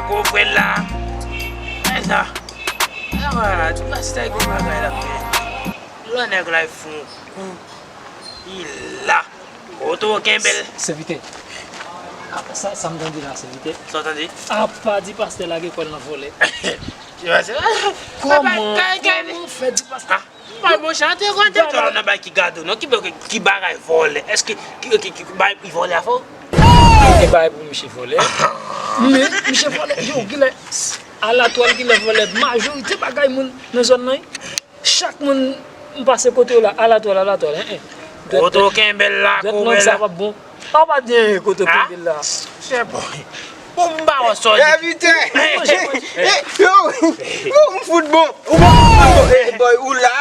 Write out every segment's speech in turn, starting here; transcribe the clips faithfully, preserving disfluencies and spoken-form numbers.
Konprann la. Men sa. Sa va la, ti pastè gen bagay la fè. Lò nèg la fon kou. Li la. Oto kenbe l. Sèvitè. Apa sa, sa m tande la, sèvitè? Sa w tande? Apa di pastè lage kò l nan vòlè? Kòman, kòman w fè di pastè? Ah, pa bon chante konte. Tòlò nan bay ki gade w non, ki, ki, ki bagay vòlè? Èske ki, ki, ki, ki bay ki vòlè a fò? Ki bagay pou misye vòlè? Men misye vòlè, yo, gilè, alatwèl gilè vòlè, majorite bagay moun nan zòn nan, wi. Chak moun m pase kote yo la, alatwèl, alatwèl, en, en. Oto kenbe l la, koube l la. Sa p ap bon. Sa pa gen kote pou vin la. Chè boy. Bon, m pa wè sa w di. Evite. Yo, yo, m fout bon. Ou bon, ou bon. Eh, boy, ou la.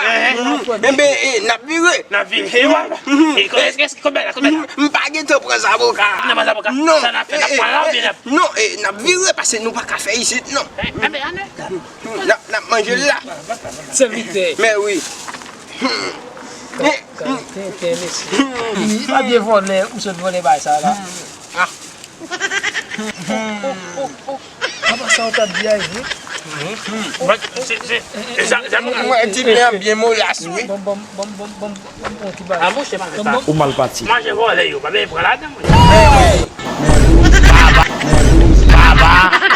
Enben, eh, n ap vire. N ap vire. E wè. E konbyen, konbyen la, konbyen la? M pa gen tan pran zaboka. Nan pran zaboka? Non. Sa n ap fè, n ap pran la oubyen n ap... Non, eh, n ap vire paske nou pa ka fè isit, non. Enben, ann. N ap, n ap manje l la. Sèvitè. Men wi. Tenten, mesye. Li pa byen vòlè, ou sot vòlè bay sa la. Ah. Apa sa w t ap di a, vre? Mwen, ti byen, byen molas, wi. Bon, bon, bon, bon, bon, bon, bon, ti bagay. Ah, monchè, pa fè sa. Ou mal pati. Manje vòlè yo, pa byen pran ladan, mwen. Baba, baba.